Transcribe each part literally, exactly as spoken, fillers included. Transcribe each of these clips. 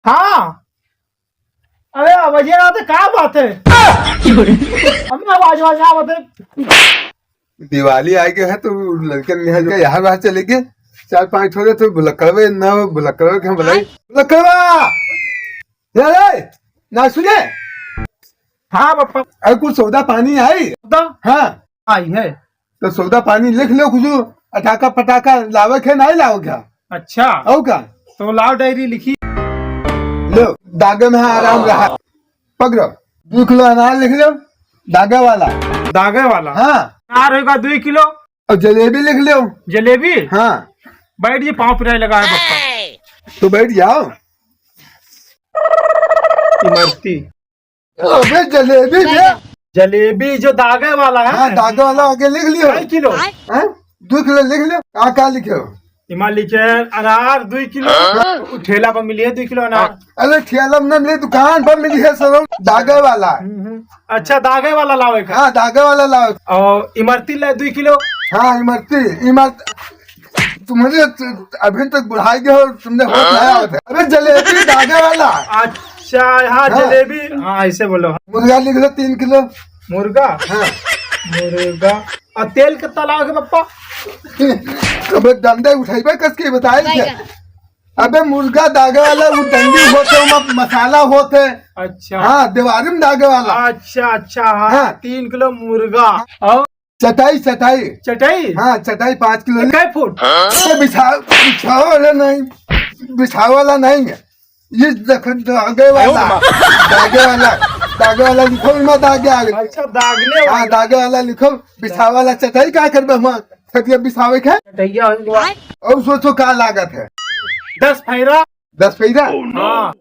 हाँ। अरे, आवाज ना आते, का बात है? हमने आवाज, आवाज ना आते। दिवाली आ गया है, तो लड़कन यहाँ के यहाँ बाहर चले गए। चार पांच ठो तो भुलक्कड़वे ना, भुलक्कड़वे के हम बुलाई। भुलक्कड़वा! ए रे, ना सुने? हाँ, पप्पा। अरे, कुछ सौदा पानी आई? सौदा? हाँ। आई है। तो सौदा पानी लिख लो कुछ, अटाका पटाका लावे के, नहीं लावे क्या? अच्छा। और का? तो लाओ डायरी लिखी। लो, दागे में आराम रहा। पकड़ो, दो किलो अनार लिख लो, दागे वाला। दागे वाला? हाँ। अनार होगा दो किलो। और जलेबी लिख लो। जलेबी? हाँ। बैठ जी, पाँव पिराए लगा है पप्पा। तो बैठ जाओ। इमरती। अबे जलेबी बे। जलेबी जो दागे वाला है। हाँ, दागे वाला आगे लिख लियो। ढाई किलो। हाँ? दो किलो लिख लियो। का, का लिखे हो? इमा लिखे अनार दो किलो। हाँ? ठेला पर मिली है दो किलो अनार। अरे ठेला में ना मिली, दुकान पर मिली है सर, दागे वाला। हम्म, हम्म। अच्छा, दागे वाला लावे का? हाँ, दागे वाला लावे। और इमरती ला दो किलो। हाँ, इमरती, इमरती। तुम्हारे त-, अभी तक बुढ़ाई गए हो, तुमने होश नहीं आवत है। अबे जलेबी दागे वाला। अच्छा, हाँ, हाँ। जलेबी, हाँ, ऐसे बोलो। मुर्गा लिख लो तीन किलो। मुर्गा? हाँ। मुर्गा। और तेल कितना लाओगे पप्पा? अबे डंडे उठाइबे कस के बताए क्या? बैगन। अबे मुर्गा दागे वाला वो डंडी होते, वो मसाला होते। अच्छा। हाँ, दीवारी में दागे वाला। अच्छा, अच्छा, हाँ, हाँ। तीन किलो मुर्गा। और चटाई, चटाई। चटाई? हाँ, चटाई पाँच किलो ले। कै फुट? तो बिछा-, बिछावे वाला नहीं, बिछावे वाला नहीं है। ये देख, दागे वाला, दागे वाला, दागे वाला लिखो, इमा दागे आ गए। अच्छा, दागने वाला। हाँ, दागे वाला लिखो, बिछावे वाला चटाई का करबे हुआ? खटिया बिछावे के? चटैया हो गया। और सोचो का लागत है? दस फैरा। दस फैरा? हाँ।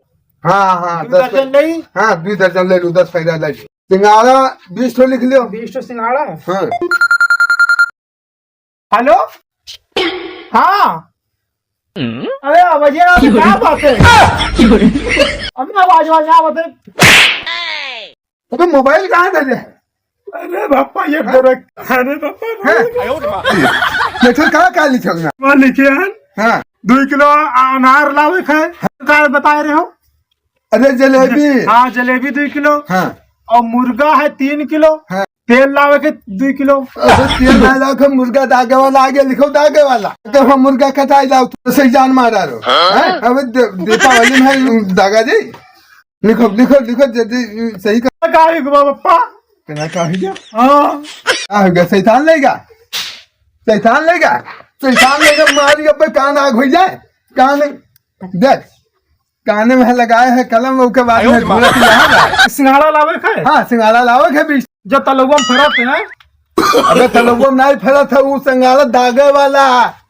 हाँ, हाँ, दो दस दर्जन फैरा। नहीं? हाँ, दो दर्जन ले लो, दस फैरा ले लो। सिंघाड़ा बीस ठो लिख लियो। बीस ठो सिंघाड़ा? हाँ। हेलो? हाँ। अरे, आवाज ना आते, का बात है? हमने आवाज, आवाज ना आते। अबे, मोबाइल कहाँ धरे है? अरे बापा, ये हाँ? डर, अरे बापा, हाँ? मोबाइल ये तो का, का लिखे हो ना? वो लिखे हैं, हाँ। दो किलो अनार लावे खाए, का बताए रहे हो? अरे जलेबी। हाँ, जलेबी दो किलो। हाँ। और मुर्गा है तीन किलो। हाँ। तेल लावे के दो किलो। अरे तेल ना लावे के, मुर्गा दागे वाला आगे लिखो, दागे वाला। अगर हम मुर्गा कटाई जाओ तो सही जान मारा रो। हाँ? हैं? अबे दे-, दीपावली में है दागा जी। लिखो, लिखो, लिखो, जल्दी सही कर। का हुई गवा पप्पा? कहना का हुई गया? हाँ। का हुई गया? शैतान लेगा? शैतान लेगा? शैतान लेगा, मारी अबे कान आग हो जाए। कान देख। काने में लगाए है कलम, ओके बाद में घूरत यहाँ बा। सिंघाड़ा लावे के है? हाँ, सिंघाड़ा लावे के बीस। जो तलुआ में फरत है? अबे तलुआ में नहीं फरत है, वो सिंघाड़ा दागे वाला।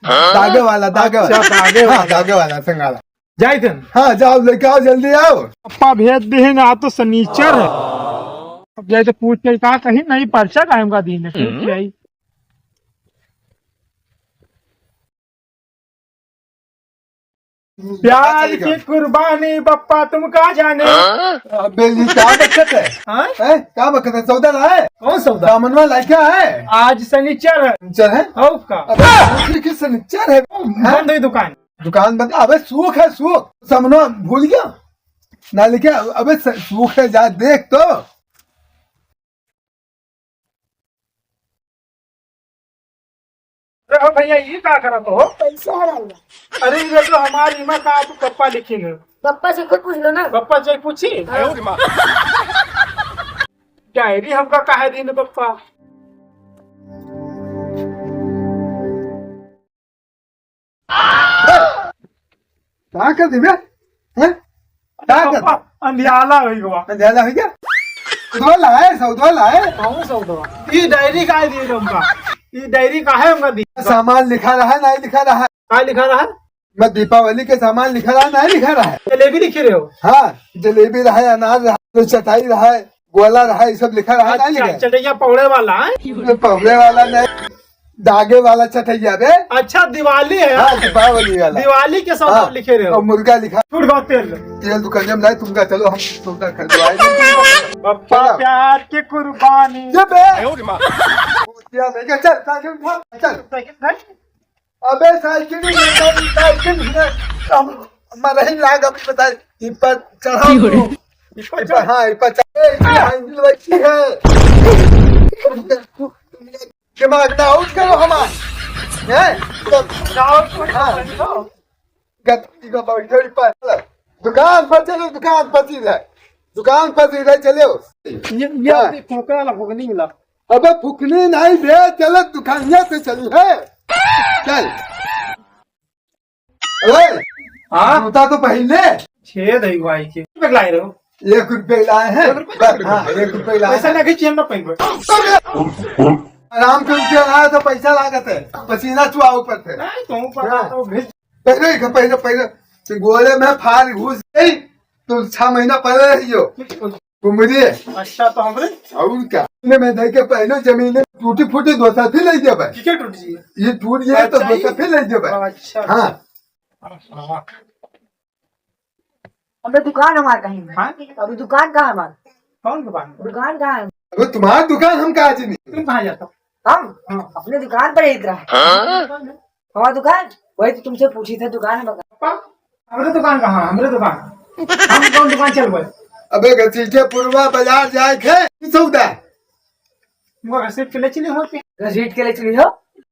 दागे वाला, दागे अच्छा, वाला। दागे हाँ, वाला। दागे वाला सिंघाड़ा। जाए दिन। हाँ, जाओ लेके आओ, जल्दी आओ। पप्पा भेज दे हैं ना, आज तो सनीचर है। अब जाए तो पूछ के का कहीं नहीं, पर्चा काहे का दिन है, पूछ के आई। प्यार की कुर्बानी बप्पा तुम का जाने। अबे, ये का बकत है? हाँ? हैं? का बकत है? सौदा लाए? कौन सौदा? सामनवा लाए क्या है? आज सनीचर है। सनीचर है? हौ का? अबे, दूसरी की सनीचर है। हैं? बंद है दुकान। दुकान बंद। अबे, सूख है, सूख। सामनवा भूल गया? ना लेके, अबे, स-, सूख है, जा देख तो। अरे हो भैया, ये का करत हो? पैसा हराइया। अरे, ये तो हमार इमा का आप पप्पा लिखिन है। पप्पा से खुद पूछ लो ना। पप्पा से पूछी? हाँ। डायरी हमका काहे दीन पप्पा? का कर देबे? हैं? का कर? पापा, अंधियाला होइ गवा। अंधियाला होइ गवा? सौदा लाए, सौदा लाए। कौन सौदा? ई डायरी काहे दिए हमका? ई डायरी काहे हमका दी? सामान लिखा रहा, नहीं लिखा रहा? का लिखा रहा? मैं दीपावली के सामान लिखा रहा, नहीं लिखा रहा? जलेबी लिखे रहे हो? हाँ, जलेबी रहा, अनार रहा, चटाई रहा, गोला रहा, ये सब लिखा रहा, नहीं अच्छा, लिखा? चटैया पौड़े वाला, हैं? ये पौड़े वाला नहीं, दागे वाला चटैया बे। अच्छा, दिवाली है। हाँ, दीपावली वाला। दिवाली के सौदा हाँ, लिखे रहे हो। और मुर्गा लिखा। छूट गवा तेल। तेल दुकान में नहीं, तुमका चलो, हम सौदा खरीदवाए। बप्पा चलो। प्यार के कुर्बानी। ये बे। आयो रे माँ। चल, साइकिल उठा, चल। साइकिल उठा। अबे साइकिल नहीं लेता, साइकिल नहीं, हम मरही लाग, अभी बता, ई पर चढ़ाओ। ई पर चढ़। हाँ, ई पर चढ़। ए, ई पर handle वैसी है। दिमाग ना out करो हमार। हैं? तो हाँ। गति का बैठो ई पर। दुकान पर चलो, दुकान पर सीधा। दुकान पर सीधा चलो। ये, ये हाँ। अभी फुकना ला, फुकनी मिला। अबे फुकनी नहीं बे, चलो दुकानिया से चली है। चल। ओए, हाँ? जूता तो पहन ले। छेद है भाई के। कितने लाए रहो? एक रुपये लाए हैं। एक रुपये? बस, हाँ, एक रुपये लाए पैसा हैं। लेके चेन ना पहन। आराम से उठ के आया तो पैसा लागत है। पसीना चुआ ऊपर से। नहीं, तुम पता हाँ। तो भेज। पहले ही, पहले, पहले। तो गोले में फार घुस गई, तो छह महीना पहले रहियो। कुमरी। अच्छा, तो हमरे? और का? इन्हें मैं दे के पहले जमीन में टूटी फूटी दोसा फिर ले जाबे। ठीक है, टूट जी। ये टूट गया तो अच्छा, दोसा ये? फिर ले जाबे। अच्छा। हाँ। हाँ। अबे दुकान हमार कहीं है? हाँ? अबे दुकान कहाँ हमार? कौन दुकान? दुकान कहाँ है? अबे तुम्हारा दुकान हम कहाँ चीनी? तुम कहाँ जाता? हम? हाँ। अपने दुकान पर ही इतरा है। हाँ? हमार दुकान? वही तो तुमसे पूछी थे, दुकान है बता। पापा, हमरे दुकान कहाँ? हमरे दुकान। हम कौन दुकान चल गए? अबे घसीटे पुरवा बाजार जाए थे, ई सौदा। वो घसीट के ले चली होती। घसीट के ले चली हो?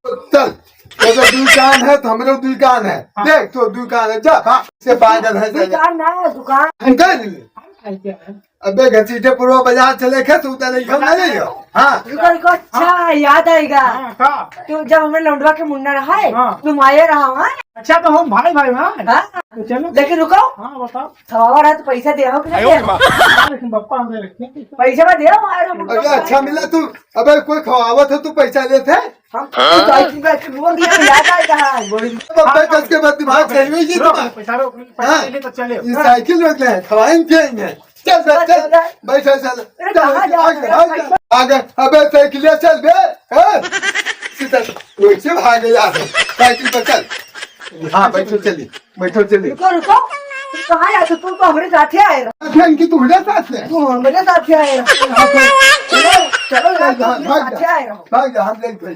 चल, तो दुकान है तो हमरे दुकान है। हाँ। देख तो दुकान है, जा, भाग, से पागल है, जा, जा। दुकान ना है, दुकान। हम कह दिए। हम खाए क्या है? अबे घसीटे पुरवा बाजार चले खे, सौदा नहीं खाना ले जाओ। हाँ। रुको, रुको, अच्छा, हाँ। याद आएगा। हाँ, का? तू जब हमरे लौंडवा के मुन्ना रहा है, हाँ। तुम आए रहा, हाँ? अच्छा, तो हम भाई, भाई, हाँ? हाँ। तो चलो। लेकिन रुको। हाँ, बताओ। थवावा रहा तो पैसा दे हो कि नहीं आयो दे? रे माँ। हाँ, लेकिन बप्पा हमरे रखे हैं। पैसा मत दे हो, आए हम। अबे अच्छा मिला तू, अबे कोई खवावत हो तू पैसा लेते? हम तो साइकिल पे ऐसे रोक लिया, याद आएगा, हाँ, गोली। बप्पा कस के बाद दिमाग सही हुई जी रुक, तुम्हारा। पैसा रोक, पैसा हाँ। ले ले तो चले। ये साइकिल रोक ले, खवाएंगे, पिएंगे। चल बे, बस, चल। चल। बैठ, चल। अरे, चल, कहाँ जा भाग, रहे हो? भाग, भाग। आगे, अबे, साइकिल ले चल बे। हाँ? सीधा, वैसे भाग यार। साइकिल पर चल। हाँ, बैठो, चलिए। बैठो, चलिए। रुको, रुको। तू कहाँ जाते? तू तो हमरे साथे आए रहा। साथे इनकी तुम्हारे साथ है। तू हमरे साथे आए रहा। चलो, चलो, चल, चलो, भाग, भाग साथे जा। आए रहा। भाग जा, हम जाएंगे।